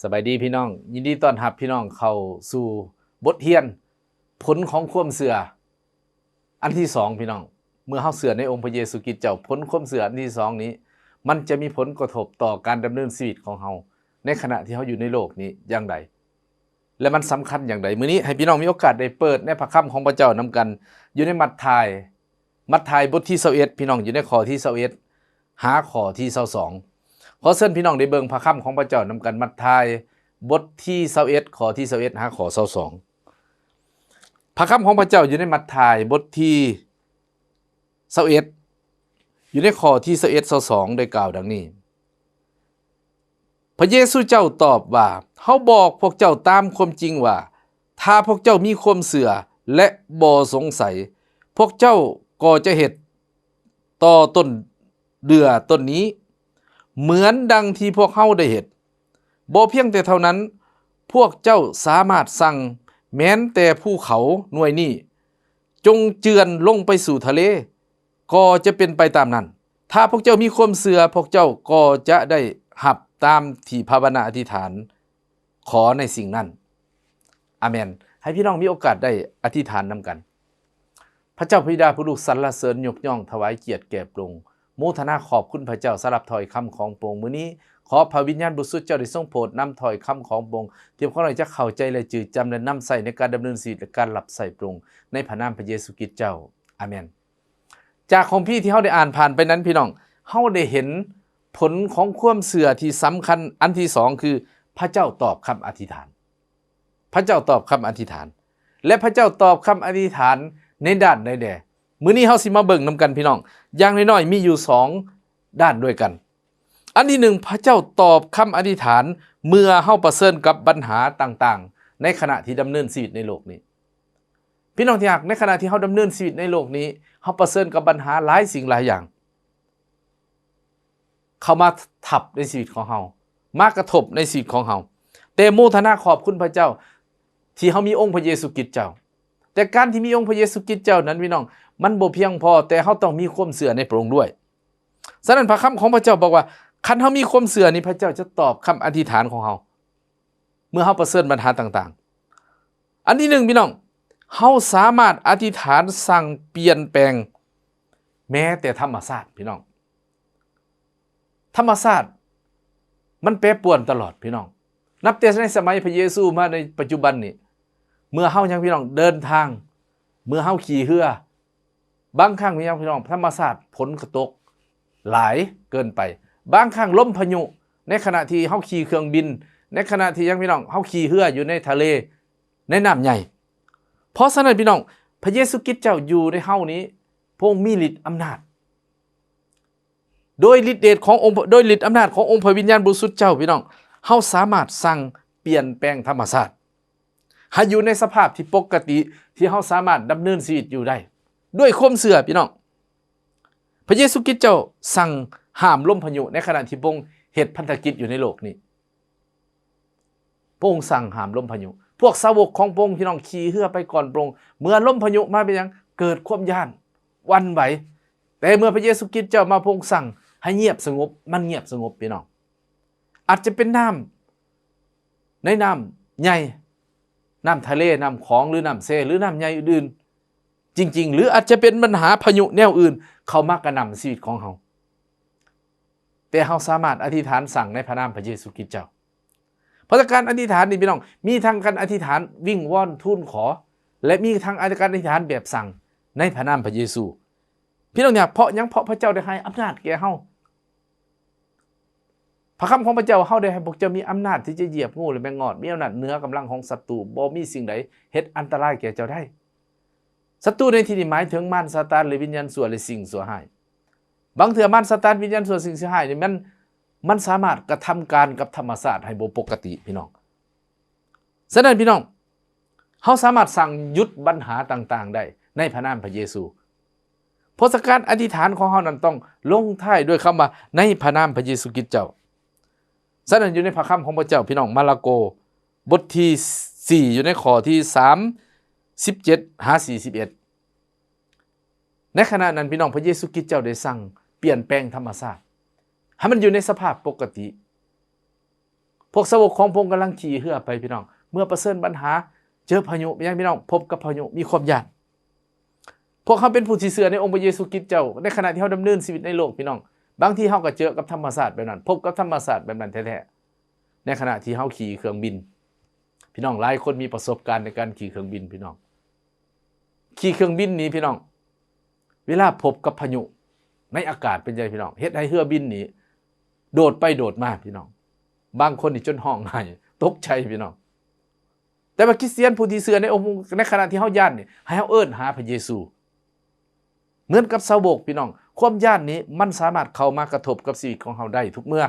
ສະບາຍດີພີ່ນ້ອງ, ຍິນດີຕ້ອນຮັບພີ່ນ້ອງເຂົ້າສູ່ບົດຮຽນຜົນຂອງຄວາມເຊື່ອອັນທີສອງ. ພີ່ນ້ອງ, ເມື່ອເຮົາເຊື່ອໃນອົງພະເຢຊູຄຣິດເຈົ້າ, ຜົນຄວາມເຊື່ອອັນທີສອງນີ້ ມັນຈະມີຜົນກະທົບຕໍ່ການດຳເນີນຊີວິດຂອງເຮົາ ໃນຂະນະທີ່ເຮົາຢູ່ໃນໂລກນີ້ຢ່າງໃດ ແລະ ມັນສຳຄັນຢ່າງໃດ. ມື້ນີ້ໃຫ້ພີ່ນ້ອງມີໂອກາດໄດ້ເປີດໃນພະຄຳຂອງພະເຈົ້ານຳກັນ ຢູ່ໃນມັດທາຍ, ມັດທາຍບົດທີຊາວເອັດ ພີ່ນ້ອງ, ຢູ່ໃນຂໍ້ທີຊາວເອັດ ຫາຂໍ້ທີຊາວສອງ. ຂໍເຊີນພີ່ນ້ອງໄດ້ເບິ່ງພະຄຳຂອງພະເຈົ້ານຳກັນ, ມັດທາຍບົດທີຊາວເອັດ ຂໍ້ທີຊາວເອັດ ຫາຂໍ້ຊາວສອງ. ພະຄຳຂອງພະເຈົ້າຢູ່ໃນມັດທາຍບົດທີຊາວເອັດ ຢູ່ໃນຂໍ້ທີຊາວເອັດ ຊາວສອງ ໄດ້ກ່າວດັ່ງນີ້: ພະເຢຊູເຈົ້າຕອບວ່າ, ເຮົາບອກພວກເຈົ້າຕາມຄວາມຈິງວ່າ, ຖ້າພວກເຈົ້າມີຄວາມເຊື່ອ ແລະ ບໍ່ສົງໄສ, ພວກເຈົ້າກໍຈະເຮັດຕໍ່ຕົ້ນເດື່ອຕົ້ນນີ້ ເໝືອນດັ່ງທີ່ພວກເຮົາໄດ້ເຮັດ. ບໍ່ພຽງແຕ່ເທົ່ານັ້ນ, ພວກເຈົ້າສາມາດສັ່ງແມ່ນແຕ່ພູເຂົາໜ່ວຍນີ້ ຈົ່ງເຈື່ອນລົງໄປສູ່ທະເລ ກໍຈະເປັນໄປຕາມນັ້ນ. ຖ້າພວກເຈົ້າມີຄວາມເຊື່ອ, ພວກເຈົ້າກໍຈະໄດ້ຮັບຕາມທີ່ພາວະນາອະທິຖານ ຂໍໃນສິ່ງນັ້ນ. ອາເມນ. ໃຫ້ພີ່ນ້ອງມີໂອກາດໄດ້ອະທິຖານນຳກັນ. ພະເຈົ້າພະບິດາ ຜູ້ລູກສັນລະເສີນຍົກຍ້ອງຖວາຍກຽດແກ່ພະອົງ, ໂມທະນາຂອບຄຸນພະເຈົ້າສຳລັບຖ້ອຍຄຳຂອງພະອົງມື້ນີ້. ຂໍພະວິນຍານບໍລິສຸດເຈົ້າໄດ້ຊົງໂປດນຳຖ້ອຍຄຳຂອງພະອົງ ທີ່ພວກເຮົາຈະເຂົ້າໃຈ ແລະ ຈື່ຈຳ ແລະ ນຳໃຊ້ໃນການດຳເນີນຊີວິດ ແລະ ການຮັບໃຊ້ພະອົງ ໃນພະນາມພະເຢຊູຄຣິດເຈົ້າ. ອາເມນ. ຈາກຄອງພີທີ່ເຮົາໄດ້ອ່ານຜ່ານໄປນັ້ນ ພີ່ນ້ອງ, ເຮົາໄດ້ເຫັນຜົນຂອງຄວາມເຊື່ອທີ່ສຳຄັນອັນທີສອງ ຄື ພະເຈົ້າຕອບຄຳອະທິຖານ. ພະເຈົ້າຕອບຄຳອະທິຖານ ແລະ ພະເຈົ້າຕອບຄຳອະທິຖານໃນດ້ານໃດແດ່? ມື້ນີ້ເຮົາຊິມາເບິ່ງນຳກັນ ພີ່ນ້ອງ. ຢ່າງນ້ອຍໆມີຢູ່ສອງດ້ານດ້ວຍກັນ. ອັນທີໜຶ່ງ, ພະເຈົ້າຕອບຄຳອະທິຖານເມື່ອເຮົາປະເຊີນກັບບັນຫາຕ່າງໆ ໃນຂະນະທີ່ດຳເນີນຊີວິດໃນໂລກນີ້. ພີ່ນ້ອງທີ່ຮັກ, ໃນຂະນະທີ່ເຮົາດຳເນີນຊີວິດໃນໂລກນີ້, ເຮົາປະເຊີນກັບບັນຫາຫຼາຍສິ່ງຫຼາຍຢ່າງ ເຂົ້າມາທັບໃນຊີວິດຂອງເຮົາ, ມາກະທົບໃນຊີວິດຂອງເຮົາ. ແຕ່ໂມທະນາຂອບຄຸນພະເຈົ້າ ທີ່ເຮົາມີອົງພະເຢຊູຄຣິດເຈົ້າ. ແຕ່ການທີ່ມີອົງພະເຢຊູຄຣິດເຈົ້ານັ້ນ ພີ່ນ້ອງ, ມັນບໍ່ພຽງພໍ, ແຕ່ເຮົາຕ້ອງມີຄວາມເຊື່ອໃນພະອົງດ້ວຍ. ສະນັ້ນ ພະຄຳຂອງພະເຈົ້າບອກວ່າ ຄັນເຮົາມີຄວາມເຊື່ອນີ້, ພະເຈົ້າຈະຕອບຄຳອະທິຖານຂອງເຮົາ ເມື່ອເຮົາປະເຊີນບັນຫາຕ່າງໆ. ອັນທີໜຶ່ງ ພີ່ນ້ອງ, ເຮົາສາມາດອະທິຖານສັ່ງປ່ຽນແປງແມ້ແຕ່ທຳມະຊາດ, ພີ່ນ້ອງ. ທຳມະຊາດມັນແປປວນຕະຫຼອດ, ພີ່ນ້ອງ. ນັບແຕ່ໃນສະໄໝພະເຢຊູມາໃນປັດຈຸບັນນີ້, ເມື່ອເຮົາຍັງ, ພີ່ນ້ອງ, ເດີນທາງ, ເມື່ອເຮົາຂີ່ເຮືອ, ບາງຄັ້ງ ພີ່ນ້ອງ, ທຳມະຊາດຝົນກໍຕົກຫຼາຍເກີນໄປ. ບາງຄັ້ງລົມພາຍຸ, ໃນຂະນະທີ່ເຮົາຂີ່ເຄື່ອງບິນ, ໃນຂະນະທີ່ຍັງ, ພີ່ນ້ອງ, ເຮົາຂີ່ເຮືອຢູ່ໃນທະເລ, ໃນນ້ຳໃຫຍ່. ເພາະສະນັ້ນ ພີ່ນ້ອງ, ພະເຢຊູຄຣິດເຈົ້າຢູ່ໃນເຮົານີ້, ພະອົງມີລິດອຳນາດ. ໂດຍລິດເດດຂອງອົງ, ໂດຍລິດອຳນາດຂອງອົງພະວິນຍານບໍລິສຸດເຈົ້າ, ພີ່ນ້ອງ, ເຮົາສາມາດສັ່ງປ່ຽນແປງທຳມະຊາດ ໃຫ້ຢູ່ໃນສະພາບທີ່ປົກກະຕິ ທີ່ເຮົາສາມາດດຳເນີນຊີວິດຢູ່ໄດ້ ດ້ວຍຄວາມເຊື່ອ, ພີ່ນ້ອງ. ພະເຢຊູຄຣິດເຈົ້າສັ່ງຫ້າມລົມພາຍຸ ໃນຂະນະທີ່ພະອົງເຮັດພັນທະກິດຢູ່ໃນໂລກນີ້. ພະອົງສັ່ງຫ້າມລົມພາຍຸ. ພວກສາວົກຂອງພະອົງ, ພີ່ນ້ອງ, ຂີ່ເຮືອໄປກ່ອນພະອົງ. ເມື່ອລົມພາຍຸມາເປັນຫຍັງ? ເກີດຄວາມຢ້ານ, ຫວັ່ນໄຫວ. ແຕ່ເມື່ອພະເຢຊູຄຣິດເຈົ້າມາ, ພະອົງສັ່ງໃຫ້ງຽບສະຫງົບ, ມັນງຽບສະຫງົບ, ພີ່ນ້ອງ. ອາດຈະເປັນນ້ຳໃນນ້ຳໃຫຍ່, ນ້ຳທະເລ, ນ້ຳຂອງ ຫຼື ນ້ຳແຊ່ ຫຼື ນ້ຳໃຫຍ່ອື່ນໆ ຈິງໆ ຫຼື ອາດຈະເປັນບັນຫາພາຍຸແນວອື່ນເຂົ້າມາກະໜ່ຳຊີວິດຂອງເຮົາ. ແຕ່ເຮົາສາມາດອະທິຖານສັ່ງໃນພະນາມພະເຢຊູຄຣິດເຈົ້າ. ເພາະການອະທິຖານນີ້, ພີ່ນ້ອງ, ມີທັງການອະທິຖານວິງວອນທູນຂໍ ແລະ ມີທັງການອະທິຖານແບບສັ່ງໃນພະນາມພະເຢຊູ. ພີ່ນ້ອງ, ເພາະຫຍັງ? ເພາະພະເຈົ້າໄດ້ໃຫ້ອຳນາດແກ່ເຮົາ. ພະຄຳຂອງພະເຈົ້າ, ເຮົາໄດ້ໃຫ້ພວກເຈົ້າມີອຳນາດທີ່ຈະຢຽບງູ ແລະ ແມງງອດ, ມີອຳນາດເໜືອກຳລັງຂອງສັດຕູ, ບໍ່ມີສິ່ງໃດເຮັດອັນຕະລາຍແກ່ເຈົ້າໄດ້. ສັດຕູໃນທີ່ນີ້ໝາຍເຖິງມານຊາຕານ ແລະ ວິນຍານຊົ່ວ ແລະ ສິ່ງຊົ່ວຮ້າຍ. ບາງເທື່ອມານຊາຕານ, ວິນຍານຊົ່ວ, ສິ່ງຊົ່ວຮ້າຍນີ້ ມັນ, ມັນສາມາດກະທຳການກັບທຳມະຊາດໃຫ້ບໍ່ປົກກະຕິ, ພີ່ນ້ອງ. ສະນັ້ນ ພີ່ນ້ອງ, ເຮົາສາມາດສັ່ງຢຸດບັນຫາຕ່າງໆໄດ້ໃນພະນາມພະເຢຊູ. ເພາະສະການອະທິຖານຂອງເຮົານັ້ນຕ້ອງລົງທ້າຍດ້ວຍຄຳວ່າ ໃນພະນາມພະເຢຊູຄຣິດເຈົ້າ. ສະນັ້ນ ຢູ່ໃນພະຄຳຂອງພະເຈົ້າ, ພີ່ນ້ອງ, ມາລະໂກ ບົດທີສີ່ ຢູ່ໃນຂໍ້ທີສາມສິບເຈັດຫາສີ່ສິບເອັດ. ໃນຂະນະນັ້ນ, ພີ່ນ້ອງ, ພະເຢຊູຄຣິດເຈົ້າໄດ້ສັ່ງປ່ຽນແປງທຳມະຊາດໃຫ້ມັນຢູ່ໃນສະພາບປົກກະຕິ. ພວກສາວົກຂອງພະອົງກຳລັງຂີ່ເຮືອໄປ ພີ່ນ້ອງ, ເມື່ອປະເຊີນບັນຫາ, ເຈີພາຍຸ, ເປັນຫຍັງ ພີ່ນ້ອງ? ພົບກັບພາຍຸ, ມີຄວາມຢ້ານ. ພວກເຮົາເປັນຜູ້ທີ່ເຊື່ອໃນອົງພະເຢຊູຄຣິດເຈົ້າ, ໃນຂະນະທີ່ເຮົາດຳເນີນຊີວິດໃນໂລກ, ພີ່ນ້ອງ, ບາງທີເຮົາກໍເຈີກັບທຳມະຊາດແບບນັ້ນ, ພົບກັບທຳມະຊາດແບບນັ້ນແທ້ໆ. ໃນຂະນະທີ່ເຮົາຂີ່ເຄື່ອງບິນ, ພີ່ນ້ອງ, ຫຼາຍຄົນມີປະສົບການໃນການຂີ່ເຄື່ອງບິນ, ພີ່ນ້ອງ. ຂີ່ເຄື່ອງບິນນີ້ ພີ່ນ້ອງ, ເວລາພົບກັບພາຍຸໃນອາກາດເປັນຈັ່ງໃດ ພີ່ນ້ອງ? ເຮັດໃຫ້ເຮືອບິນນີ້ໂດດໄປໂດດມາ ພີ່ນ້ອງ, ບາງຄົນນີ້ຈົນຮ້ອງໄຫ້ ຕົກໃຈ ພີ່ນ້ອງ. ແຕ່ວ່າຄຣິສຕຽນຜູ້ທີ່ເຊື່ອໃນອົງ ໃນຂະນະທີ່ເຮົາຢ້ານນີ້ ໃຫ້ເຮົາເອີ້ນຫາພະເຢຊູ. ເໝືອນກັບສາວົກ ພີ່ນ້ອງ, ຄວາມຢ້ານນີ້ມັນສາມາດເຂົ້າມາກະທົບກັບຊີວິດຂອງເຮົາໄດ້ທຸກເມື່ອ.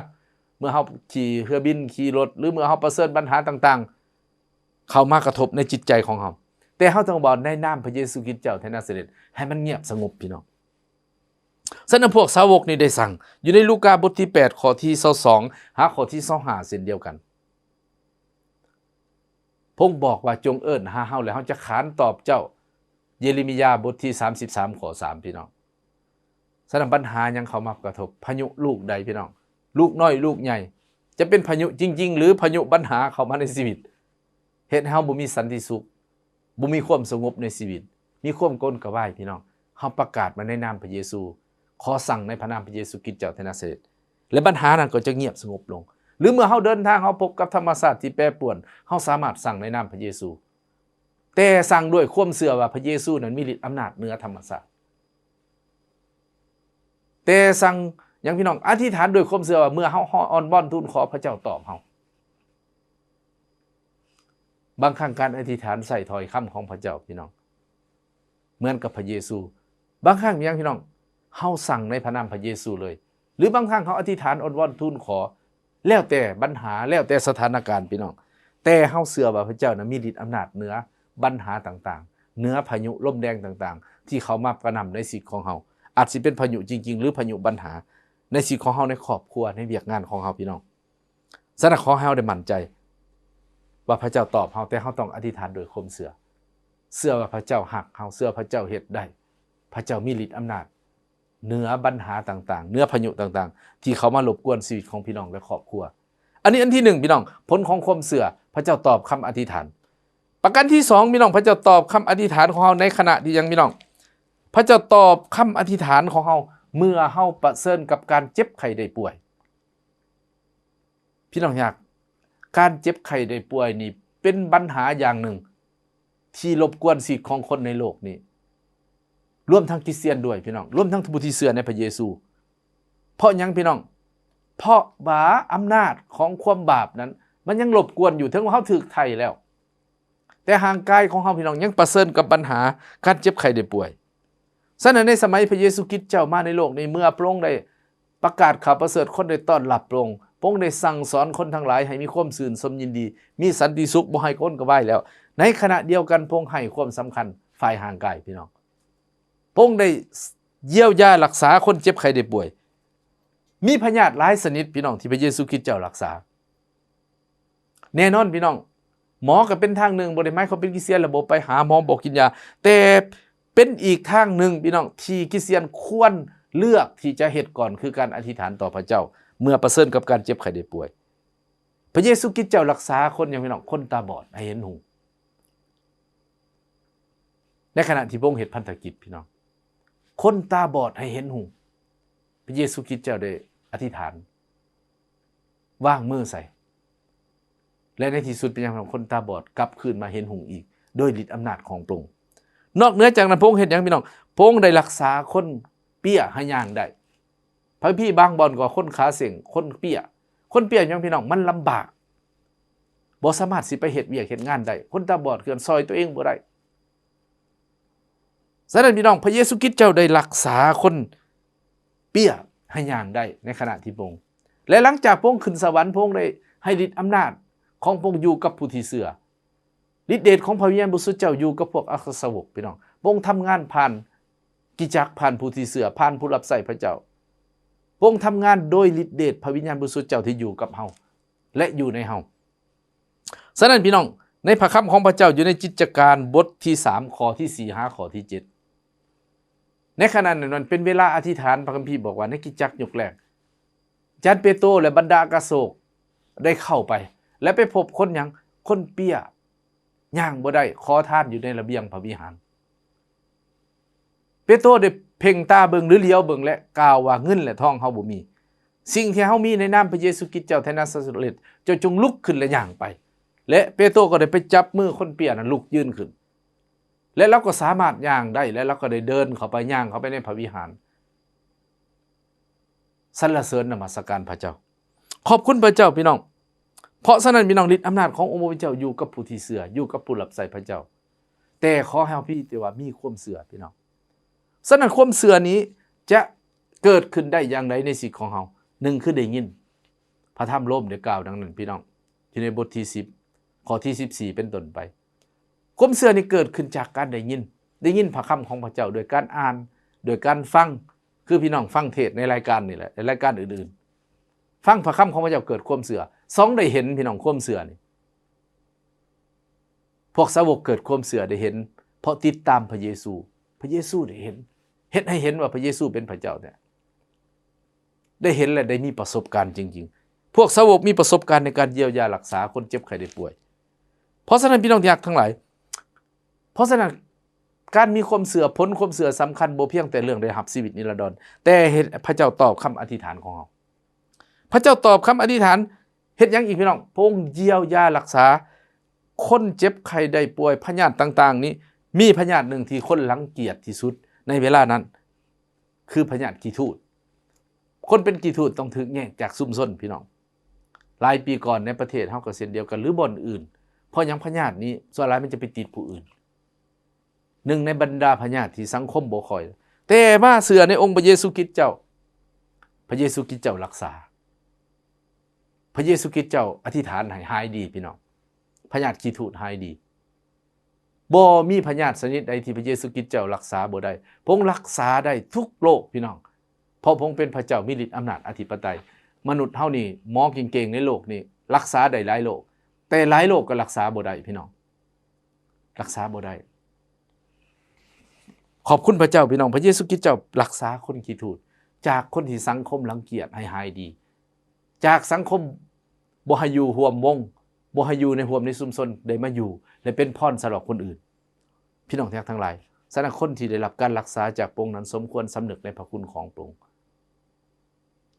ເມື່ອເຮົາຂີ່ເຮືອບິນ, ຂີ່ລົດ ຫຼື ເມື່ອເຮົາປະເຊີນບັນຫາຕ່າງໆ ເຂົ້າມາກະທົບໃນຈິດໃຈຂອງເຮົາ, ແຕ່ເຮົາຕ້ອງເວົ້າໃນນາມພະເຢຊູຄຣິດເຈົ້າແຫ່ງນາຊາເລັດ ໃຫ້ມັນງຽບສະຫງົບ ພີ່ນ້ອງ. ສະນັ້ນ ພວກສາວົກນີ້ໄດ້ສັ່ງ ຢູ່ໃນລູກາບົດທີແປດ ຂໍ້ທີຊາວສອງ ຫາຂໍ້ທີຊາວຫ້າ ເຊັ່ນດຽວກັນ. ພະອົງບອກວ່າ ຈົ່ງເອີ້ນຫາເຮົາ ແລະ ເຮົາຈະຂານຕອບເຈົ້າ. ເຢເຣມີຍາບົດທີສາມສິບສາມ ຂໍ້ສາມ ພີ່ນ້ອງ. ສະນັ້ນ ບັນຫາຫຍັງເຂົ້າມາກະທົບ? ພາຍຸລູກໃດ ພີ່ນ້ອງ? ລູກນ້ອຍ ລູກໃຫຍ່, ຈະເປັນພາຍຸຈິງໆ ຫຼື ພາຍຸບັນຫາເຂົ້າມາໃນຊີວິດ ເຮັດໃຫ້ເຮົາບໍ່ມີສັນຕິສຸກ, ບໍ່ມີຄວາມສະຫງົບໃນຊີວິດ, ມີຄວາມກົນກະວາຍ ພີ່ນ້ອງ. ເຮົາປະກາດມາໃນນາມພະເຢຊູ, ຂໍສັ່ງໃນພະນາມພະເຢຊູຄຣິດເຈົ້າແຫ່ງນາຊາເລັດ ແລະ ບັນຫານັ້ນກໍຈະງຽບສະຫງົບລົງ. ຫຼື ເມື່ອເຮົາເດີນທາງ, ເຮົາພົບກັບທຳມະຊາດທີ່ແປປວນ, ເຮົາສາມາດສັ່ງໃນນາມພະເຢຊູ, ແຕ່ສັ່ງດ້ວຍຄວາມເຊື່ອວ່າພະເຢຊູນັ້ນມີລິດອຳນາດເໜືອທຳມະຊາດ. ແຕ່ສັ່ງຫຍັງ ພີ່ນ້ອງ? ອະທິຖານດ້ວຍຄວາມເຊື່ອວ່າເມື່ອເຮົາຮ້ອງອ້ອນວອນທູນຂໍ ພະເຈົ້າຕອບເຮົາ. ບາງຄັ້ງການອະທິຖານໃຊ້ຖ້ອຍຄຳຂອງພະເຈົ້າ ພີ່ນ້ອງ, ເໝືອນກັບພະເຢຊູ. ບາງຄັ້ງຫຍັງ ພີ່ນ້ອງ? ເຮົາສັ່ງໃນພະນາມພະເຢຊູເລີຍ. ຫຼື ບາງຄັ້ງເຮົາອະທິຖານອ້ອນວອນທູນຂໍ ແລ້ວແຕ່ບັນຫາ, ແລ້ວແຕ່ສະຖານະການ ພີ່ນ້ອງ, ແຕ່ເຮົາເຊື່ອວ່າພະເຈົ້ານະມີລິດອຳນາດເໜືອບັນຫາຕ່າງໆ, ເໜືອພາຍຸລົມແດງຕ່າງໆ ທີ່ເຂົ້າມາກະໜ່ຳໃນຊີວິດຂອງເຮົາ, ອາດຊິເປັນພາຍຸຈິງໆ ຫຼື ພາຍຸບັນຫາໃນຊີວິດຂອງເຮົາ, ໃນຄອບຄົວ, ໃນວຽກງານຂອງເຮົາ ພີ່ນ້ອງ. ສະນັ້ນ ຂໍໃຫ້ເຮົາໄດ້ໝັ້ນໃຈວ່າພະເຈົ້າຕອບເຮົາ, ແຕ່ເຮົາຕ້ອງອະທິຖານດ້ວຍຄວາມເຊື່ອ, ເຊື່ອວ່າພະເຈົ້າຮັກເຮົາ, ເຊື່ອພະເຈົ້າເຮັດໄດ້, ພະເຈົ້າມີລິດອຳນາດເໜືອບັນຫາຕ່າງໆ, ເໜືອພາຍຸຕ່າງໆ ທີ່ເຂົ້າມາລົບກວນຊີວິດຂອງພີ່ນ້ອງ ແລະ ຄອບຄົວ. ອັນນີ້ອັນທີໜຶ່ງ ພີ່ນ້ອງ, ຜົນຂອງຄວາມເຊື່ອ, ພະເຈົ້າຕອບຄຳອະທິຖານ. ປະການທີສອງ ພີ່ນ້ອງ, ພະເຈົ້າຕອບຄຳອະທິຖານຂອງເຮົາໃນຂະນະທີ່ຫຍັງ ພີ່ນ້ອງ? ພະເຈົ້າຕອບຄຳອະທິຖານຂອງເຮົາເມື່ອເຮົາປະເຊີນກັບການເຈັບໄຂ້ໄດ້ປ່ວຍ. ພີ່ນ້ອງທີ່ຮັກ, ການເຈັບໄຂ້ໄດ້ປ່ວຍນີ້ເປັນບັນຫາຢ່າງໜຶ່ງທີ່ລົບກວນຊີວິດຂອງຄົນໃນໂລກນີ້, ລວມທັງຄຣິສຕຽນດ້ວຍ ພີ່ນ້ອງ, ລວມທັງຜູ້ທີ່ເຊື່ອໃນພະເຢຊູ. ເພາະຫຍັງ ພີ່ນ້ອງ? ເພາະວ່າອຳນາດຂອງຄວາມບາບນັ້ນ ມັນຍັງລົບກວນຢູ່, ເຖິງວ່າເຮົາຖືກໄຖ່ແລ້ວ, ແຕ່ຮ່າງກາຍຂອງເຮົາ ພີ່ນ້ອງ, ຍັງປະເຊີນກັບບັນຫາການເຈັບໄຂ້ໄດ້ປ່ວຍ. ສະນັ້ນ ໃນສະໄໝພະເຢຊູຄຣິດເຈົ້າມາໃນໂລກນີ້, ເມື່ອພະອົງໄດ້ປະກາດຂ່າວປະເສີດ, ຄົນໄດ້ຕ້ອນຮັບພະອົງ, ພະອົງໄດ້ສັ່ງສອນຄົນທັງຫຼາຍໃຫ້ມີຄວາມຊື່ນຊົມຍິນດີ, ມີສັນຕິສຸກ, ບໍ່ໃຫ້ກົນກະວາຍແລ້ວ. ໃນຂະນະດຽວກັນ ພະອົງໃຫ້ຄວາມສຳຄັນຝ່າຍຮ່າງກາຍ, ພີ່ນ້ອງ. ພະອົງໄດ້ຢຽວຢາຮັກສາຄົນເຈັບໄຂ້ໄດ້ປ່ວຍ. ມີພະຍາດຫຼາຍຊະນິດ, ພີ່ນ້ອງ, ທີ່ພະເຢຊູຄຣິດເຈົ້າຮັກສາ. ແນ່ນອນ ພີ່ນ້ອງ, ໝໍກໍເປັນທາງໜຶ່ງ, ບໍ່ໄດ້ໝາຍຄວາມເປັນຄຣິສຕຽນແລ້ວບໍ່ໄປຫາໝໍ, ບໍ່ກິນຢາ, ແຕ່ເປັນອີກທາງໜຶ່ງ ພີ່ນ້ອງ ທີ່ຄຣິສຕຽນຄວນເລືອກທີ່ຈະເຮັດກ່ອນ ຄືການອະທິຖານຕໍ່ພະເຈົ້າ ເມື່ອປະເຊີນກັບການເຈັບໄຂ້ໄດ້ປ່ວຍ. ພະເຢຊູຄຣິສເຈົ້າຮັກສາຄົນຫຍັງ ພີ່ນ້ອງ? ຄົນຕາບອດໃຫ້ເຫັນຫຸ່ງ. ໃນຂະນະທີ່ພະອົງເຮັດພັນທະກິດ ພີ່ນ້ອງ, ຄົນຕາບອດໃຫ້ເຫັນຫຸ່ງ, ພະເຢຊູຄຣິສເຈົ້າໄດ້ອະທິຖານ ວາງມືໃສ່ ແລະ ໃນທີ່ສຸດເປັນຫຍັງ? ຄົນຕາບອດກັບຄືນມາເຫັນຫຸ່ງອີກ ໂດຍລິດອຳນາດຂອງພະອົງ. ນອກເໜືອຈາກນັ້ນ ພະອົງເຮັດຫຍັງ ພີ່ນ້ອງ? ພະອົງໄດ້ຮັກສາຄົນເປ້ຍໃຫ້ຍ່າງໄດ້. ພະຄຳພີບາງບ່ອນກໍວ່າຄົນຂາເສັງ, ຄົນເປ້ຍ. ຄົນເປ້ຍຫຍັງ ພີ່ນ້ອງ? ມັນລຳບາກ, ບໍ່ສາມາດຊິໄປເຮັດວຽກເຮັດງານໄດ້. ຄົນຕາບອດເຄື່ອນ ຊ່ອຍຕົວເອງບໍ່ໄດ້. ສະນັ້ນ ພີ່ນ້ອງ, ພະເຢຊູຄຣິສເຈົ້າໄດ້ຮັກສາຄົນເປ້ຍໃຫ້ຍ່າງໄດ້ໃນຂະນະທີ່ພະອົງ, ແລະ ຫຼັງຈາກພະອົງຂຶ້ນສະຫວັນ, ພະອົງໄດ້ໃຫ້ລິດອຳນາດຂອງພະອົງຢູ່ກັບຜູ້ທີ່ເຊື່ອ. ລິດເດດຂອງພະວິນຍານບໍລິສຸດເຈົ້າຢູ່ກັບພວກອັກຄະສາວົກ, ພີ່ນ້ອງ. ພະອົງທຳງານຜ່ານຄຣິສຕະຈັກ, ຜ່ານຜູ້ທີ່ເຊື່ອ, ຜ່ານຜູ້ຮັບໃຊ້ພະເຈົ້າ. ພະອົງທຳງານໂດຍລິດເດດພະວິນຍານບໍລິສຸດເຈົ້າທີ່ຢູ່ກັບເຮົາ ແລະ ຢູ່ໃນເຮົາ. ສະນັ້ນ ພີ່ນ້ອງ, ໃນພະຄຳຂອງພະເຈົ້າຢູ່ໃນກິດຈະການບົດທີສາມ ຂໍ້ທີສີ່ຫາຂໍ້ທີເຈັດ, ໃນຂະນະນັ້ນ ມັນເປັນເວລາອະທິຖານ. ພະຄຳພີບອກວ່າ ໃນກິດຈະຈັກຍຸກແລກ, ອາຈານເປໂຕ ແລະ ບັນດາອັກຄະສາວົກໄດ້ເຂົ້າໄປ ແລະ ໄປພົບຄົນຫຍັງ? ຄົນເປຍ ຍ່າງບໍ່ໄດ້ ຂໍທານຢູ່ໃນລະບຽງພະວິຫານ. ເປໂຕໄດ້ເພັ່ງຕາເບິ່ງ ຫຼື ຫຼຽວເບິ່ງ ແລະ ກ່າວວ່າ ເງິນ ແລະ ທອງເຮົາບໍ່ມີ. ສິ່ງທີ່ເຮົາມີໃນນາມພະເຢຊູຄຣິດເຈົ້າແຫ່ງນາຊາເຣດ, ເຈົ້າຈົ່ງລຸກຂຶ້ນ ແລະ ຍ່າງໄປ. ແລະ ເປໂຕກໍໄດ້ໄປຈັບມືຄົນເປຍນັ້ນ ລຸກຢືນຂຶ້ນ. ແລະ ລາວກໍສາມາດຍ່າງໄດ້ ແລະ ລາວກໍໄດ້ເດີນເຂົ້າໄປ ຍ່າງເຂົ້າໄປໃນພະວິຫານ. ສັນລະເສີນນະມັດສະການພະເຈົ້າ. ຂອບຄຸນພະເຈົ້າ ພີ່ນ້ອງ. ເພາະສະນັ້ນ ພີ່ນ້ອງ, ລິດອຳນາດຂອງອົງພະຜູ້ເປັນເຈົ້າຢູ່ກັບຜູ້ທີ່ເຊື່ອ, ຢູ່ກັບຜູ້ຮັບໃຊ້ພະເຈົ້າ. ແຕ່ຂໍໃຫ້ເຮົາພຽງແຕ່ວ່າມີຄວາມເຊື່ອ, ພີ່ນ້ອງ. ສະນັ້ນ ຄວາມເຊື່ອນີ້ຈະເກີດຂຶ້ນໄດ້ຢ່າງໃດໃນຊີວິດຂອງເຮົາ? ໜຶ່ງ ຄືໄດ້ຍິນ. ພະທຳໂລມໄດ້ກ່າວດັ່ງນັ້ນ, ພີ່ນ້ອງ, ຢູ່ໃນບົດທີສິບ ຂໍ້ທີສິບສີ່ເປັນຕົ້ນໄປ. ຄວາມເຊື່ອນີ້ເກີດຂຶ້ນຈາກການໄດ້ຍິນ, ໄດ້ຍິນພະຄຳຂອງພະເຈົ້າໂດຍການອ່ານ, ໂດຍການຟັງ, ຄືພີ່ນ້ອງຟັງເທດໃນລາຍການນີ້ແຫຼະ ແລະ ລາຍການອື່ນໆ. ຟັງພະຄຳຂອງພະເຈົ້າເກີດຄວາມເຊື່ອ. ສອງ ໄດ້ເຫັນ, ພີ່ນ້ອງ, ຄວາມເຊື່ອນີ້. ພວກສາວົກເກີດຄວາມເຊື່ອໄດ້ເຫັນ ເພາະຕິດຕາມພະເຢຊູ. ພະເຢຊູໄດ້ເຫັນ, ເຮັດໃຫ້ເຫັນວ່າພະເຢຊູເປັນພະເຈົ້າແທ້. ໄດ້ເຫັນ ແລະ ໄດ້ມີປະສົບການຈິງໆ. ພວກສາວົກມີປະສົບການໃນການຢຽວຢາຮັກສາຄົນເຈັບໄຂ້ໄດ້ປ່ວຍ. ເພາະສະນັ້ນ ພີ່ນ້ອງທີ່ຮັກທັງຫຼາຍ, ເພາະສະນັ້ນ ການມີຄວາມເຊື່ອ, ຜົນຄວາມເຊື່ອສຳຄັນ ບໍ່ພຽງແຕ່ເລື່ອງໄດ້ຮັບຊີວິດນິລັນດອນ, ແຕ່ເຮັດໃຫ້ພະເຈົ້າຕອບຄຳອະທິຖານຂອງເຮົາ. ພະເຈົ້າຕອບຄຳອະທິຖານ ເຮັດຫຍັງອີກ ພີ່ນ້ອງ? ພະອົງຢຽວຢາຮັກສາຄົນເຈັບໄຂ້ໄດ້ປ່ວຍ. ພະຍາດຕ່າງໆນີ້ ມີພະຍາດໜຶ່ງທີ່ຄົນລັງກຽດທີ່ສຸດໃນເວລານັ້ນ ຄືພະຍາດຂີ້ທູດ. ຄົນເປັນຂີ້ທູດຕ້ອງຖືກແຍກຈາກຊຸມຊົນ, ພີ່ນ້ອງ. ຫຼາຍປີກ່ອນໃນປະເທດເຮົາກໍເຊັ່ນດຽວກັນ ຫຼື ບ່ອນອື່ນ. ເພາະຫຍັງ? ພະຍາດນີ້ສ່ວນຫຼາຍມັນຈະໄປຕິດຜູ້ອື່ນ. ໜຶ່ງໃນບັນດາພະຍາດທີ່ສັງຄົມບໍ່ຄ່ອຍ, ແຕ່ມາເຊື່ອໃນອົງພະເຢຊູຄຣິດເຈົ້າ, ພະເຢຊູຄຣິດເຈົ້າຮັກສາ. ພະເຢຊູຄຣິດເຈົ້າອະທິຖານໃຫ້ຫາຍດີ, ພີ່ນ້ອງ. ພະຍາດຂີ້ທູດຫາຍດີ. ບໍ່ມີພະຍາດຊະນິດໃດທີ່ພະເຢຊູຄຣິດເຈົ້າຮັກສາບໍ່ໄດ້. ພະອົງຮັກສາໄດ້ທຸກໂລກ, ພີ່ນ້ອງ, ເພາະພະອົງເປັນພະເຈົ້າມີລິດອຳນາດອະທິປະໄຕ. ມະນຸດເຮົານີ້ ໝໍເກັ່ງໆໃນໂລກນີ້ ຮັກສາໄດ້ຫຼາຍໂລກ, ແຕ່ຫຼາຍໂລກກໍຮັກສາບໍ່ໄດ້, ພີ່ນ້ອງ. ຮັກສາບໍ່ໄດ້. ຂອບຄຸນພະເຈົ້າ, ພີ່ນ້ອງ. ພະເຢຊູຄຣິດເຈົ້າຮັກສາຄົນຂີ້ທູດ ຈາກຄົນທີ່ສັງຄົມລັງກຽດໃຫ້ຫາຍດີ, ຈາກສັງຄົມບໍ່ໃຫ້ຢູ່ຮ່ວມວົງ, ບໍ່ໃຫ້ຢູ່ໃນຮ່ວມໃນຊຸມຊົນ, ໄດ້ມາຢູ່ ແລະ ເປັນພອນສຳລັບຄົນອື່ນ. ພີ່ນ້ອງທີ່ຮັກທັງຫຼາຍ, ສະນັ້ນ ຄົນທີ່ໄດ້ຮັບການຮັກສາຈາກພະອົງນັ້ນ ສົມຄວນສຳນຶກໃນພະຄຸນຂອງພະອົງ.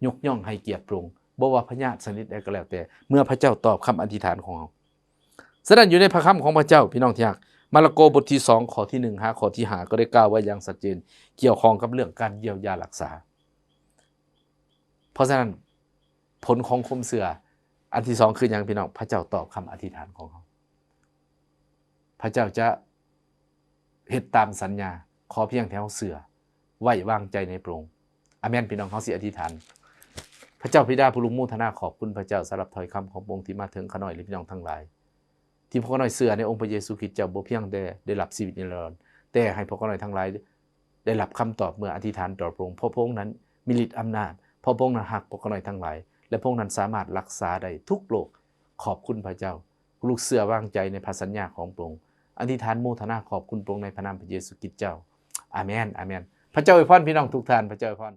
ຍົກຍ້ອງໃຫ້ກຽດພະອົງ, ບໍ່ວ່າພະຍາດຊະນິດໃດກໍແລ້ວແຕ່, ເມື່ອພະເຈົ້າຕອບຄຳອະທິຖານຂອງເຮົາ. ສະນັ້ນ ຢູ່ໃນພະຄຳຂອງພະເຈົ້າ, ພີ່ນ້ອງທີ່ຮັກ, ມາລະໂກບົດທີສອງ ຂໍ້ທີໜຶ່ງ ຫາຂໍ້ທີຫ້າ ກໍໄດ້ກ່າວໄວ້ຢ່າງຊັດເຈນ ກ່ຽວຂ້ອງກັບເລື່ອງການຢຽວຢາຮັກສາ. ເພາະສະນັ້ນ ຜົນຂອງຄວາມເຊື່ອອັນທີສອງຄືຫຍັງ, ພີ່ນ້ອງ? ພະເຈົ້າຕອບຄຳອະທິຖານຂອງເຮົາ. ພະເຈົ້າຈະເຮັດຕາມສັນຍາ, ຂໍພຽງແຕ່ເຮົາເຊື່ອ, ໄວ້ວາງໃຈໃນພະອົງ. ອາເມນ, ພີ່ນ້ອງ. ເຮົາຊິອະທິຖານ. ພະເຈົ້າບິດາຜູ້ລຸງໂມທະນາຂອບຄຸນພະເຈົ້າສຳລັບຖ້ອຍຄຳຂອງພະອົງທີ່ມາເຖິງຂ້ານ້ອຍ ແລະ ພີ່ນ້ອງທັງຫຼາຍ ທີ່ພວກຂ້ານ້ອຍເຊື່ອໃນອົງພະເຢຊູຄຣິດເຈົ້າ, ບໍ່ພຽງແຕ່ໄດ້ຮັບຊີວິດນິລັນດອນ, ແຕ່ໃຫ້ພວກຂ້ານ້ອຍທັງຫຼາຍ ໄດ້ຮັບຄຳຕອບເມື່ອອະທິຖານຕໍ່ພະອົງ, ເພາະພະອົງນັ້ນມີລິດອຳນາດ, ເພາະພະອົງນັ້ນຮັກພວກຂ້ານ້ອຍທັງຫຼາຍ ແລະ ພະອົງນັ້ນສາມາດຮັກສາໄດ້ທຸກໂລກ. ຂອບຄຸນພະເຈົ້າ. ລູກເຊື່ອວາງໃຈໃນພະສັນຍາຂອງພະອົງ. ອະທິຖານໂມທະນາຂອບຄຸນພະອົງໃນພະນາມພະເຢຊູຄຣິດເຈົ້າ. ອາເມນ, ອາເມນ. ພະເຈົ້າອວຍພອນພີ່ນ້ອງທຸກທ່ານ. ພະເຈົ້າອວຍພອນ.